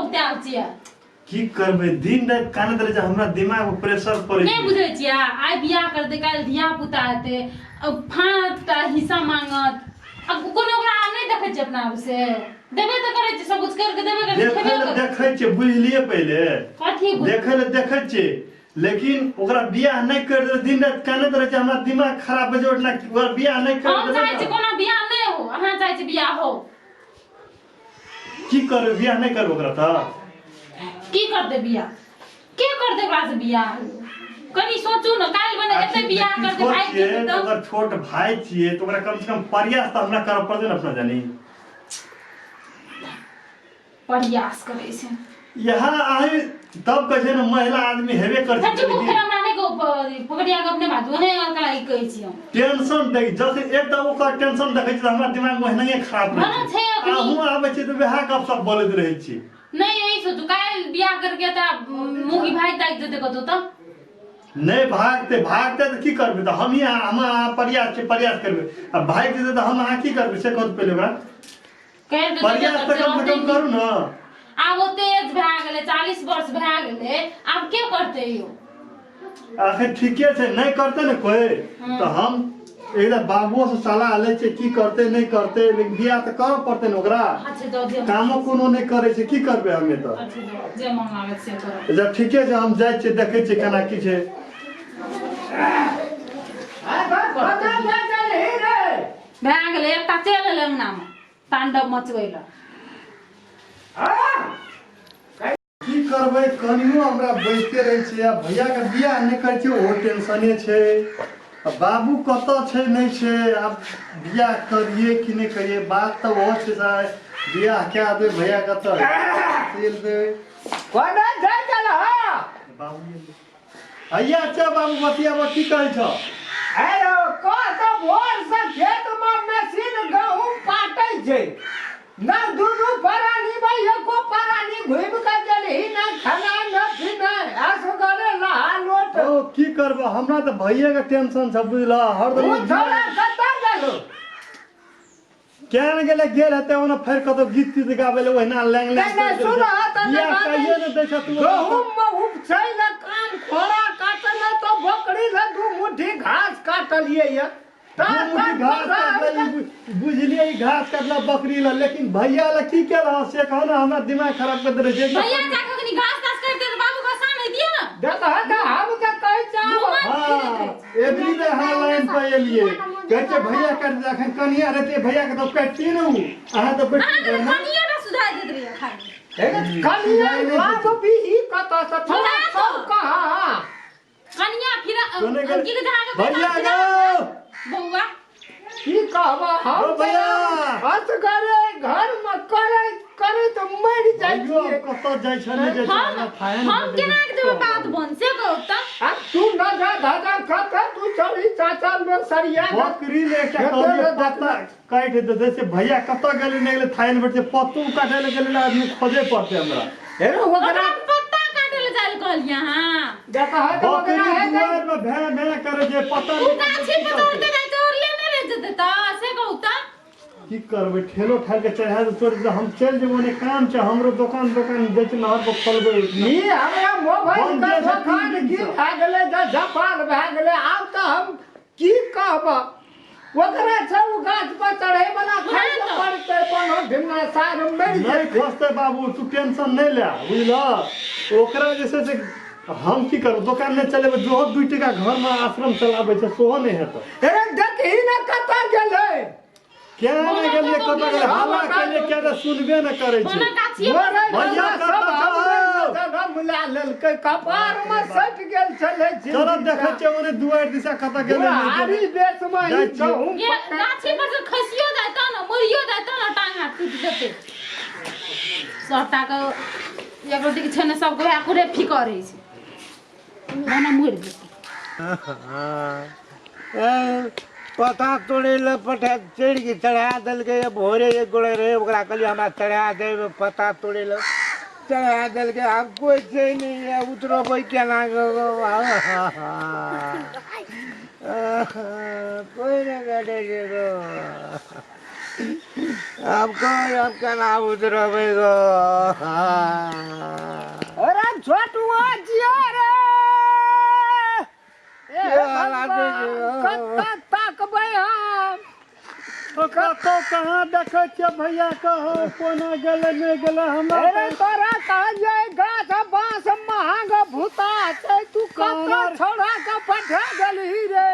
औगतायल छियै? की करबै, दिन राति कानैत रहै छै, हमरा दिमाग पर प्रेशर पड़ै नहि छै। बुझै छियै, आइ बियाह करतै, काल्हि धिया पुता हेतै, आ फाँटा हिस्सा मांगत। आ कोनो ओकरा नहि देखै छियै अपना आप से? देबे तऽ करै छियै, सब कुछ करि कऽ देबे करै छियै, देखै खेबे लए करै। देखै छियै, बुझलियै पहिले। कथी बुझ? देखै लए देखै छियै, लेकिन ओकरा बियाह नहि करि देबै, दिन राति कानैत रहै छै, हमरा दिमाग खराब भऽ जेबै। ओकरा बियाह नहि करि हम देबै चाहै ने। छी कोनो बियाह नहि हो, अहाँ चाहै छी बियाह हो। की करबै, बियाह नहि करबै ओकरा तऽ? की करतै बियाह? के करतै ओकरा से बियाह? कनि सोचू ने, काल्हि बने एते बियाह देखी, करतै, छोट भागि छियै जेतै तऽ तऽ ओकर छोट भाय छियै तऽ ओकरा कम से कम प्रयास तऽ हमरा करऽ पड़तै ने अपना जानी। प्रयास करै छै। यहाँ अहीं तब कहै छै ने, महिला आदमी हेबे करै छै। सच्ची फेर हमरा नहि कहू, पकड़िया के अपने बाजू, अहें अकरा ई कहै छी हम। टेंशन देख, जैसे एक तऽ ओकर टेंशन देखै छी तऽ हमरा दिमाग ओहिनाये खराब रहै हँ, छै। छै अखनी। अहूँ आबै छी तऽ वएह गप सब बोलैत रहै छी। नहि, यही सोचू, काल्हि बियाह करके तऽ मुगी भागि तागि जेतै कतौ तऽ? नहि भागतै। भागतै तऽ की करबै? तऽ हमही अहाँ, हम अहाँ प्रयास छै, प्रयास करबै। आ भागि जेतै तऽ हम अहाँ की करबै, से कहू पहिले ओकरा। कहि देतै। प्रयास तऽ कम से कम करू ने। आब ओते एज भए गेलै, 40 वर्ष भए गेलै, आब के करतै यौ? आखिर ठीके छै, नहि करतै ने कोइ तऽ हम एकटा बाबुओ से सलाह लै छियै, की करतै नहि करतै, लेकिन बियाह तऽ करऽ पड़तै ने ओकरा। अच्छा जाउ, जे कामो कोनो नहि करै छै, की करबै हमे तऽ? अच्छा जाउ, जे मन लागत से करब। अच्छा ठीके छै, हम जाइ छियै, देखै छियै केना की छै। भए गेलै, एकटा चलि एलै अंगनामे तांडव मचबै लए। की करबै, कनियो हमरा बैसते रहै छै। आ भैयाके बियाह नहि करै छै, ओहो टेंशने छै। आ बाबू कतऽ छै, नहि छै। आब बियाह करिए कि नहि करिए, बात तऽ ओहो छै। साहब, बियाह कए देबै भैयाके तऽ चलि देबै। कोना जाइ छल? बाबू हैया अच्छा बाबू, बतियाबऽ, की कहै छौ? अरे कह तऽ, भोर से खेत में मशीन गहूम काटै छै न, दुनू परानी में एको परानी घुमि कऽ गेलही न, खाना न पीना, असगरे लहा लोट। ओ की करबऽ, हमरा तऽ भैयाके टेंशन छ, बुझलऽ, हरदम। ओ छोड़ा कतऽ गेलो? किया ने गेलै, गेल हेतै ओना फेर कतौ गीत तीत गाबै लए, ओहिना लैंग लैंग। नहि, नहि, सुन, तऽ नहि बियाह बाजै। कहियो ने दै छ तू। गहूम में उपछै ले काम खोड़ा काटल, तऽ बकरी ले दू मुट्ठी घास काटलियै ये। दू मुट्ठी घास काटलै, ई बुझलियै, ई घास काटला बकरी लए, लेकिन भैया लए की केलह से कहो ने, हमरा दिमाग खराब कर देले छै। भैया जाके कनि घास तास काटि देत, बाबू घसा नहि दिअ ने। देख तऽ, हम तऽ कहै छौ। हाँ, एबरी बेर अहाँ लाइन पर एलियै, कहै छै भैया काटि दे। अखन कनिया रहतै भैया के तऽ काटतियै ने उ, अहाँ तऽ बैठ अहाँके तऽ घरमे। कनियो टा सुधारि दैत रहियै खाली। कनिया लाभ भी कतऽ से थोड़ा सब कहा। कनिया फिर कोने गेल? की कहै छै अहाँके? भैया गो। बौआ। की कहब हम? ओ भैया। असगरे घर में करे करे तऽ मरि जाइ भैयो छियै। कतऽ जाइ छ, नहि जाइ छ, हम हमरा थाहे नहि हम भेटै केना छै। के देबै बात बन, से कहू तऽ? आ तू न जा धाजा कतऽ तू चली चाचा में सरिया के बकरी ले एकटा खेते कहलियै मे पत्ता काटि देतै, से भैया कतऽ गेलै नहि गेलै थाहे नहि भेटै छै। पत्तो काटै लए गेलै आदमी, खोजै पड़तै हमरा। हे रे, ओकरा ओकरा पत्ता काटै लए जाइ लए कहलियै अहाँ? देखा है तऽ बकरी ओकरा है दुआर मे भैं भैं करै छै, पता ओ नहि। गाछी पर तोड़ते नहि, तोड़ले नहि रहि जेतै तऽ, से कहू तऽ? की करबै, ठेलो ठाल के चढ़ा दे, तोड़ दे, हम चलि जेबै, ओने काम छै हमरो, दोकान दोकान जाइ छै, नहर पर खोलबै। ई हमरा मोबाइल बंद के जे छै दोकान तीन की दिनसँ। भए गेलै जे जापान भए गेलै। आब तऽ हम की कहब, ओकरा छै ओ गाछ पर चढ़ै वाला खाइ वएह तऽ। पड़तै कोनो ढिमना सार मरि नहि जेतै। खसतै बाबू, तू टेंशन नहि ले, बुझलह? ओकरा जे छै से हम की करब, दोकान नहि चलेबै, जोहो 2 टका घरमे आश्रम चलाबै छै सेहो नहि हेतै। अरे देखही ने कतऽ गेलै। क्या नहि गेलियै, कतऽ गेलै, हल्ला केलियै क्या तऽ सुनबे नहि करै छै। कोनो गाछिए पर मरै भैया वला सब कतऽ हमरे छौ? नजर मिला लेलकै, कपार मे सटि गेल छलै। चलो देखै छियै ओने दुआरि दिशा, कतऽ गेलै नहि बुढ़ारी गेलै। बेस मे जाइ ई छियै। गहूम ये गाछी पर से खसियो जाय तऽ ने, मरियो जाय तऽ ने, टांग हाथ टूटि जेतै सबटा के। एक रोटी के छै ने, सबके वएह कुरे फिकर रहै छै, ओना मरि जेतै। पता तोड़ै लए पठा चढ़ि के चढ़ा देलकै। भोरे एक गोड़े रहै, ओकरा कहलियै हमरा चढ़ा दे पता तोड़ै लए, चढ़ा देलकै। आब कोइ छै नहि, उतरबै केना? कोइ नहि भेटै छै गो। आब कह आब केना उतरबै गो। अरे छोटुआ जिया रे, ए के हालात भगवान, छै? कतऽ ताकबै हम? तो कतौ कहाँ देखै छियै भैया, कहो कोना गेलै नहि गेलै हमरा। अरे तोरा कहलियै गाछ बाँस महग भूता छै, तू कतऽ छौड़ा के पठा देलही रे?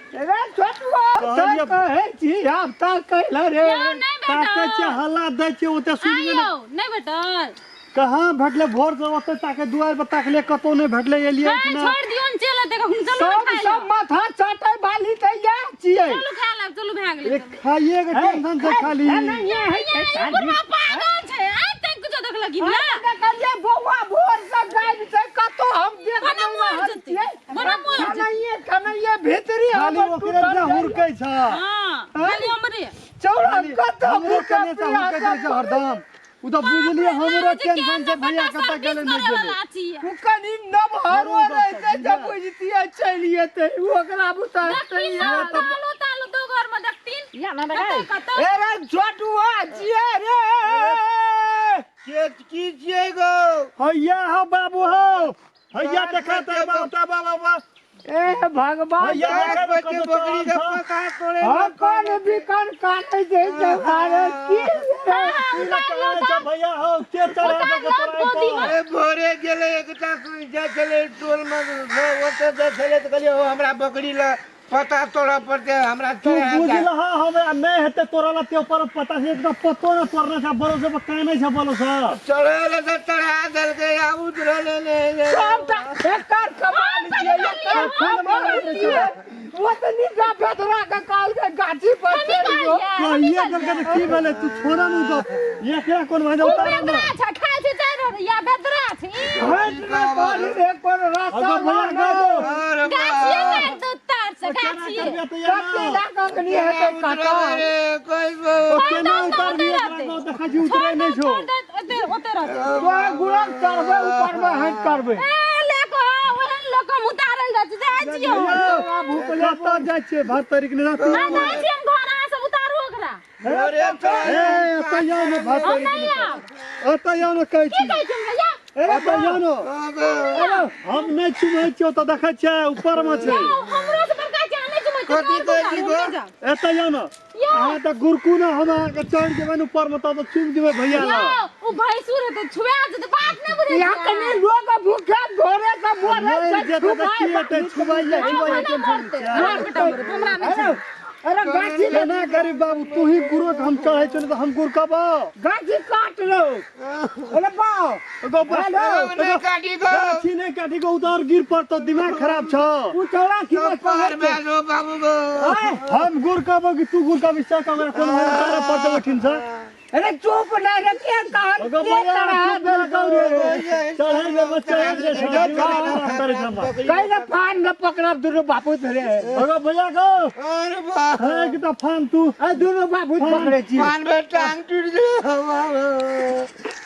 रे छोटुआ, कहलियै- कहै छी आब तऽ कैला रे। यौ नहि ताकै भेटल। छियै, हल्ला दै छियै ओते सुनबे आइयौ नहि भेटल। कहाँ भेटलै? भोर से ओते ताके, दुआरि पर ताकले, कतौ नहि भेटलै, एलियै हे ना। छोड़ि दियौ ने, चलि एतै कखनो। चलू ने सब खाय सब लए। माथा चाटै वाली तऽ इएह छियै। चलू खाय लए, चलू, भए गेलै। एक खाइए के टेंशन छै खाली। नहीं है। ये ई बुढ़वा पागल छै, आइ तक कुछो देखलक ई ना। देखलियै बौआ भोर से गायब छै, कतौ हम देख कोना नहि मरि रहल जेतै? छियै। कोना मरि जेतै? खनैये खनैये भीतरी खाली हमर ओकरे टूटल जे जाइए। हुड़कै छ। हां, खाली हमरे। चौड़ा खाली कतौ हमरो भूखे कने से हुड़कैत रहै छै हरदम। उ तऽ बुझलियै, हमरो टेंशन छै भैया कतऽ गेलै नहि गेलै। तू कनि नमहरो रहितै तऽ बुझतियै, चलि जेतै ओकरा बुझतै। तालो तालो दो घर में देखतीन कतऽ कतऽ। ए रे छोटुआ जिया रे। के की छियै गो? हैया हौ बाबू हौ, हैया देखा तऽ बाबा बाबा बाबा। ए भगवान, हैया देखा तऽ बच्चे कतौ बकरी के चढ़ल छौ। पता तोड़े। हम कोन बिकन काटै छै जवारे की? की लए चढ़ल छौ भैया हौ? के चढ़ा देलकै तोरा एहिपर? ए भोरे गेलै, एकटा जा छलै टोल मे, ओतऽ जाइ छलै तऽ कहलियै हौ हमरा बकरी लए पता तोड़ऽ पड़तै हमरा। तू चढ़ा दे। बुझलह, हमरा नहि हेतै तोरा लए त्यो पर पता छै, एकटा पतो नहि तोड़ने छै, भरोसे पर कानै छै बोलो से। चढ़ै लए तऽ चढ़ा देलकै, आब उतरले नहि एलै। सबटा एकर कमाल छियै, एकर कमाल छियै। ओतनी टा बेदरा के कहलकै गाछी पर चढ़ि जो। कहिए देलकै तऽ की भेलै? तू छोड़ा ने गप, एकरा कोन भाई उतार ने। बेदरा छै, खाय छै, जाय रहल या बेदरा छै ई। हट रे पानी रे पर रास्ता अगो भैया मांगो। गो। अरे गाछिए बाप। काटि दो तार से, केना गाछिए। करबियै तऽ कते या लाख अखनी हेतै उतरबै कटल। रे कोइ गो? केना उतारबी एकरा गो? देखै छी उतरै नहि छौ। छोड़ दे, ओते ओते रहतै। तोरा गुड़क चढ़बै ऊपर मे हट करबै। ए ले को ओहन लोक हम उतारल जाइ छै, जाइ छियै हम। कतऽ जाइ छियै भात तारीख नहि तू? आ जाइ छियै हम घर, अहाँ सब उतारू ओकरा। भोरे चढ़ा ए एतऽ आउ ने भात हम तारीख। नहि आब। एतऽ आउ ने कहै की छी। कहै छी हमरा या? एतऽ आउ ने। गो। हम नहि चुमै छियौ तऽ देखै छियै ऊपर मे छै। यौ, हमरो से बड़का छै, अहाँ नहि चुमै छी। कथी कहै छी गो? एतऽ आउ ने। यौ। अहाँ तऽ गुरकू ने, हम अहाँके चढ़ि जेबै ने ऊपर मे तब तऽ चुमि जेबै भैया यौ, लग। ओ भैंसुर हेतै, छुआ जेतै, बात नहि बुझै यहाँ छियै। कनि लोग भूखे भोरे से मरे मरि छै। जेतै तऽ की हेतै? छुबाइए हम छुबाइए नहि टेंशन मरतै, छै। हमर बेटा मरतै, हमरा नहि अरे छै। अरे गाछी केना गरीब बाबू, तू ही गुरु के हम चढ़ै छौ, तऽ हम गुरु कब? गाछी काट लो। अरे बाओ गो बा- हेलो। नहि काटी गो। गाछी नहि काटी गो, उधर गिर पड़तौ, दिमाग खराब छौ। तू चौड़ा की तो पार कहै में रो बाबू गो। हम गुर कहबो कि तू गुर कहबी से कब? कोन उतारे पड़तौ ओहिठिन से। अरे चुप नहीं रे, के कहल अगो के भैया चढ़ा चुप ना देलकौ करू रे? चढ़ै ले बच्चा रे, दिमाग खराब करै छै हमर। कहीं ना फान न पकड़ब दुनू बापू धरे। अगो भैया गो। अरे बाप। है कि तऽ फान तू। ए दुनू बापू पकड़े छी। पान में टांग टूट गेल बाबू।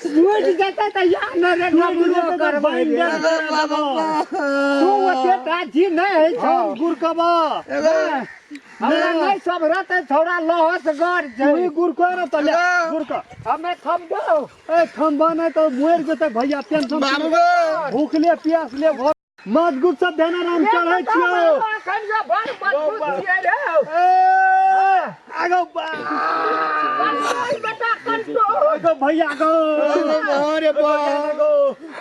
टूट जेतै तऽ या न रे टूटि नबुरो जेतै तऽ करबै बान्हि रे। दे। तू ओते गाछी नहि होइ छौ। हम गुर कहबो। हमरा नहि सब रहतै छौड़ा, लहस गड़ छै। तू ही गुर कह न तऽ ले गुर कह। हमे थम दो। ए थम्बा नहि तऽ मरि जेतै भैया, टेंशन। बाबू गो। भूख ले प्यास ले भर मजगूत से ध्यान राम चढ़ै छियौ। एखन जे बड़ मजबूत छियै रे। ए आगो बा। कंट्रोल बेटा, कंट्रोल। आगो भैया गो। अरे बाप। गो।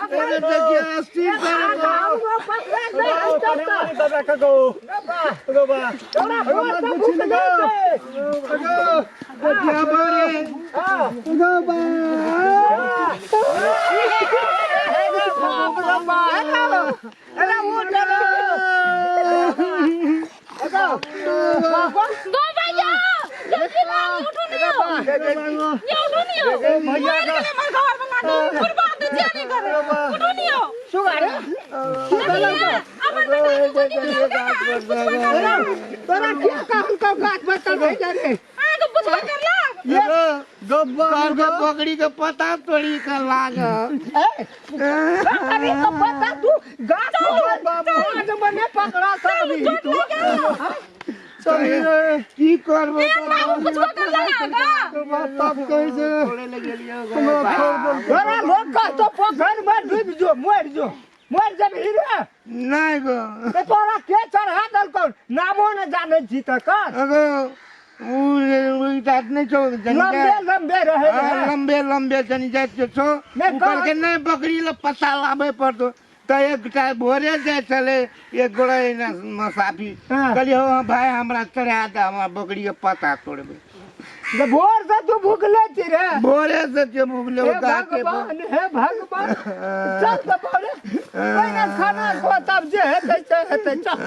अरे देखिए स्टील पर। हमरो पकड़ा नहि गो हइतौ कने तऽ। मारी दादा का गो। गो बा। तोरा आगो भोर से मजबूत भूख छी ने गो। नहि छै। गो। देखिए बड़े। गो बा। बाप रे बाप। अरे उठ रे। गो भैया, जल्दी लागी, उठू ने यौ। यौ, उठू ने यौ। भैया मरि गेलै हमर घर वाला गो। बुढ़बा तऽ जे नहि करे। उठू ने यौ। सुगारे देखियै, अपन बेटा के गोदी में लऽ कऽ अहाँके पुछबा करलक। तोरा के कहलकौ गाछ पर चढ़ै जा रे? अहाँके पुछबा करलक। गो बा। घर के बकरी के पता तोड़ी के लाग। ए अरे तो पता तू गाछ पर गाछ में नहीं पकड़ा सकबी तू। चलिए की करबो बाबू कुछो करला ना का तब कहै छै तोड़े लए गेलियै हमरा छोड़ देलकै। तोरा लोग कहतो पोखरि में डूबि जो मरि जो मरि जेबही रे नहि गो ते तोरा के चढ़ा देलकौ नामो ने जानै छी तकर अगो उ उ जात नहि छौ लम्बे जनजात लम्बे रहै हाँ, रहे लम्बे लम्बे जनजात के छौ नहि, उ कहलकै नहि बकरी लए पत्ता लाबै पड़तौ तऽ एकटा भोरे जाइ छलै एक गोड़ा एना मसाफी हाँ। कहलियै हौ भाय हमरा चढ़ा दे हमरा बकरी के पत्ता तोड़बै जे भोर से तू भूखले छी रे भोरे से के भूखले हे गाछे पर भगवान हे भगवान चल तऽ भोरे पहिने खाना खो तब जे हेतै से हेतै चल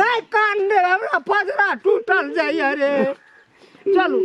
नहि कान रे हमरा पजरा टूटल जाइए रे चलू।